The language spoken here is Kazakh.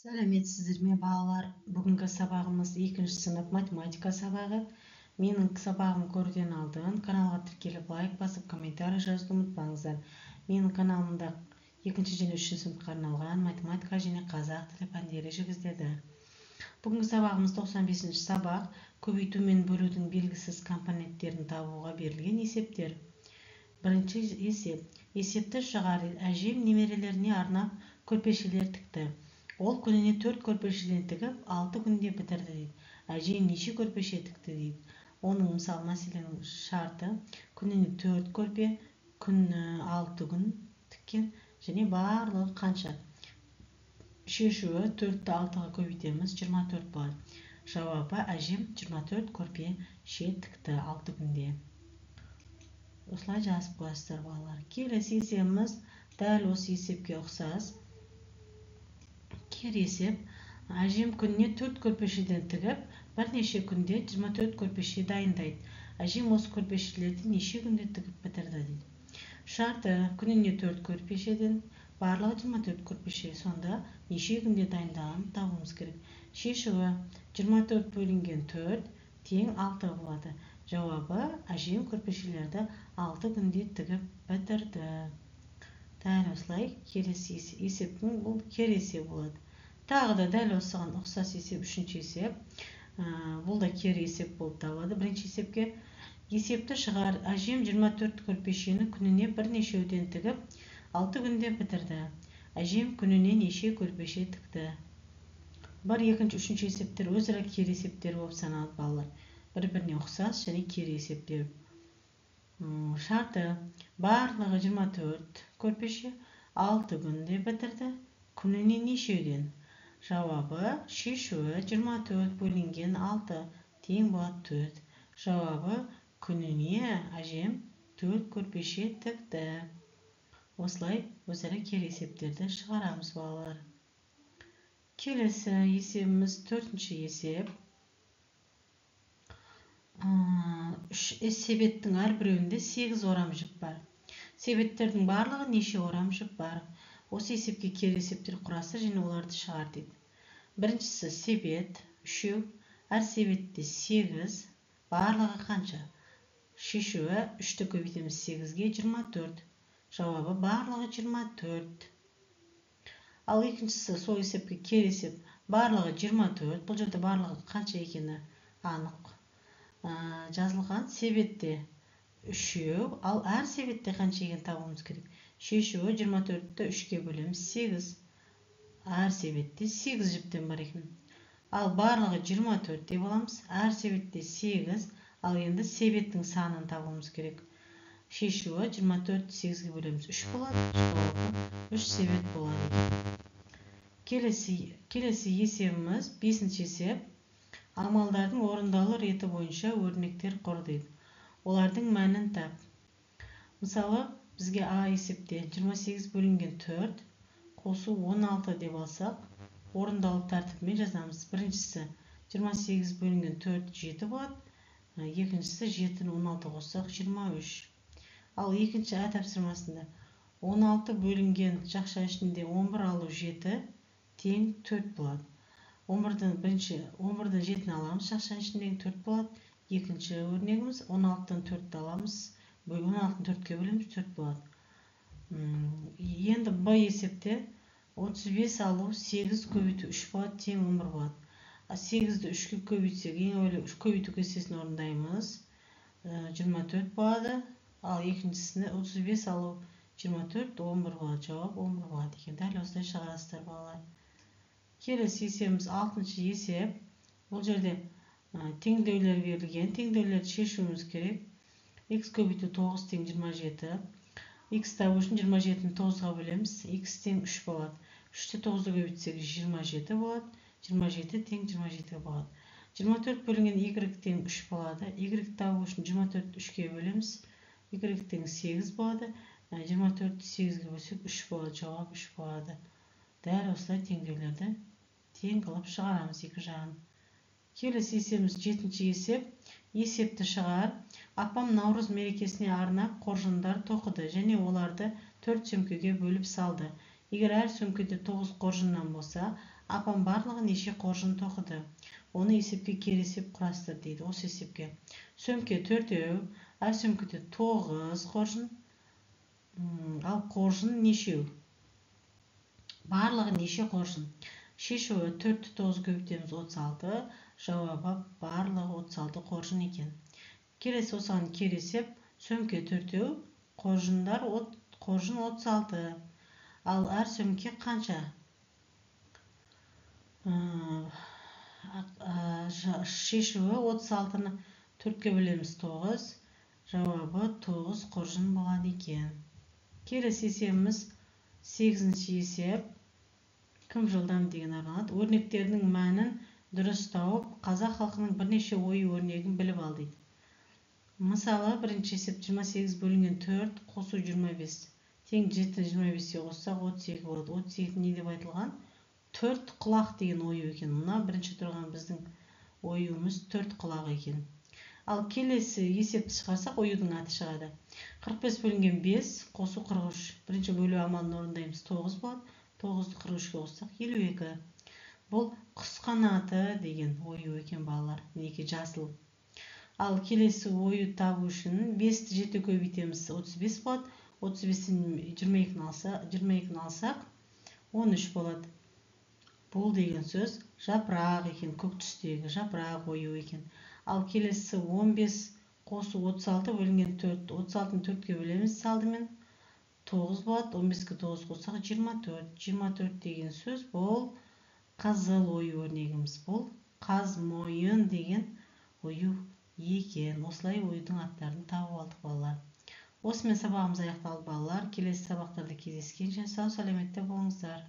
Сәлеметсіздер ме, балалар! Бүгінгі сабағымыз екінші сынып математика сабағы. Менің сабағым көруден алдын каналға тіркеліп, лайк басып, комментарий жазуды ұмытпаңыздар. Менің каналымда екінші және үшінші сыныпқа арналған математика және қазақ тілі пәндері жүргізіледі. Бүгінгі сабағымыз 95-ші сабақ, көбейту мен бөлудің белгісіз компоненттерін табуға берілген есептер. Бірінші есеп. Есепті шығар. Әжем немерелеріне арнап көрпешелер тікті. Ол күніне 4 көрпешеден тігіп, 6 күнде бітірді дейді. Әжем неше көрпеше тікті дейді. Оның мысалы мәселенің шарты күніне 4 көрпе, күні 6 күн тіккен және барлығы қанша? Шешуі 4-ті 6-ға көбейтеміз, 24 болады. Жауабы әжем 24 көрпеше тікті 6 күнде. Осылай жазып қоясыздар, балалар. Келесі есебіміз дәл осы есепке ұқсас. Кері есеп. Әжем күніне 4 көрпешеден тігіп, бірнеше күнде 24 көрпеше дайындайды. Әжем осы көрпешелерді неше күнде тігіп бітірді дейді. Шарты күніне 4 көрпешеден, барлығы 24 көрпеше. Сонда неше күнде дайындағанын табуымыз керек. Шешуі 24 бөлінген 4 тең 6 болады. Жауабы әжем көрпешелерді 6 күнде тігіп бітірді. Дәл осылай келесі есептің бұл кері есебі болады. Тағы да дәл осыған ұқсас есеп үшінші есеп. Бұл да кері есеп болып табылады. Бірінші есепке есепті шығар. Әжем 24 көрпешені күніне бірнешеуден тігіп, 6 күнде бітірді. Әжем күніне неше көрпеше тікті? Бір, екінші, үшінші есептер өзара кері есептер болып саналады, балалар. Бір-біріне ұқсас және кері есептер. Шарты барлығы 24 көрпеше 6 күнде бітірді. Күніне нешеуден? Жауабы шешуі 24 бөлінген 6 тең болады 4. Жауабы күніне әжем 4 көрпеше тікті. Осылай өзара кері есептерді шығарамыз, балалар. Келесі есебіміз төртінші есеп. Үш себеттің әрбіреуінде 8 орам жіп бар. Себеттердің барлығы неше орам жіп бар? Осы есепке кері есептер құрастыр және оларды шығар дейді. Біріншісі себет, 3, әр себетте 8, барлығы қанша? Шешуі 3-ті көбейтеміз 8-ге 24. Жауабы барлығы 24. Ал екіншісі сол есепке кері есеп, барлығы 24. Бұл жерде барлығы қанша екені анық жазылған. Себетте 3, ал әр себетте қанша екенін табуымыз керек. Шешуі 24-ті 3-ке бөлеміз 8. Әр себетте 8 жіптен бар екен. Ал барлығы 24 деп аламыз. Әр себетте 8. Ал енді себеттің санын табуымыз керек. Шешуі 24-ті 8-ге бөлеміз 3 болады. Жауабы 3 себет болады екен. Келесі есебіміз 5-ші есеп. Амалдардың орындалу реті бойынша өрнектер құр дейді. Олардың мәнін тап. Мысалы, бізге А есепте 28 бөлінген 4 қосу 16 деп алсақ, орындалу тәртібімен жазамыз. Біріншісі 28 бөлінген 4 7 болады. Екіншісі 7-ні 16 қоссақ 23. Ал екінші А тапсырмасында 16 бөлінген жақша ішінде 11 алу 7 тең 4 болады. 11-ден бірінші 11-ден 7-ні аламыз, жақшаның ішіндегі 4 болады. Екінші өрнегіміз 16-дан 4-ті аламыз, 16-ны 4-ке бөлеміз, 4 болады. Енді Б есепте 35 алу 8 көбейту 3 болады, тең 11 болады. 8-ді 3-ке көбейтсек, ең әуелі 3 көбейту кестесін орындаймыз. 24 болады. Ал екіншісіне 35 алу 24, 11 болады. Жауап 11 болады екен. Дәл осылай шығарасыздар, балалар. Келесі есебіміз 6-шы есеп. Бұл жерде теңдеулер берілген. Теңдеулерді шешуіміз керек. Х көбейту 9 тең 27. Х табу үшін 27-ні 9-ға бөлеміз. Х тең 3 болады. 3-ті 9-ға көбейтсек 27 болады. 27 тең 27 болады. 24 бөлінген y тең 3 болады. Y табу үшін 24-ті 3-ке бөлеміз. Y тең 8 болады. 24-ті 8-ге бөлсек 3 болады. Жауап 3 болады. Дәл осылай теңдеулерді тең қылып шығарамыз екі жағын. Келесі есебіміз 7-ші есеп. Есепті шығар. Апам Наурыз мерекесіне арнап қоржындар тоқыды және оларды 4 сөмкеге бөліп салды. Егер әр сөмкеде 9 қоржыннан болса, Апам барлығы неше қоржын тоқыды? Оны есепке кері есеп құрастыр дейді. Осы есепке. Сөмке 4, әр сөмкеде 9 қоржын. Ал қоржын нешеу? Барлығы неше қоржын? Шешуі 4-ті 9 көбейтеміз 36. Жауабы барлығы 36 қоржын екен. Келесі осыған кері есеп, сөмке 4, қоржындар қоржын 36. Ал әр сөмке қанша? Шешуі 36-ны 4-ке бөлеміз 9. Жауабы 9 қоржын болады екен. Келесі есебіміз 8-ші есеп. Кім жылдам деген арналады. Өрнектердің мәнін дұрыс тауып, қазақ халқының бірнеше ою өрнегін біліп ал дейді. Мысалы, бірінші есеп 28 бөлінген 4 қосу 25. Тең 7 25-ке қоссақ 32 болады. 32 не деп айтылған? 4 құлақ деген ою екен. Мына бірінші тұрған біздің оюымыз 4 құлақ екен. Ал келесі есепті шығарсақ, оюдың аты шығады. 45 бөлінген 5 қосу 43. Бірінші бөлу амалын орындаймыз, 9 болады. 9-ды 43-ке қоссақ 52. Бұл құс қанаты деген ою екен балалар. Мінекей жасыл. Ал келесі ою табу үшін 5-ті 7 көбейтеміз, 35 болады. 35-тен 22-ні алсақ 13 болады. Бұл деген сөз жапырақ екен, көк түстегі жапырақ ою екен. Ал келесі 15 қосу 36 бөлінген 4. 36-ны 4-ке бөлеміз алдымен 9 болады. 15-ке 9 қоссақ 24. 24 деген сөз бұл қызыл ою өрнегіміз. Бұл қаз мойын деген ою екен. Осылай оюдың аттарын тауып алдық балалар. Осымен сабағымыз аяқталды балалар. Келесі сабақтарда кездескенше сау сәлеметте болыңыздар.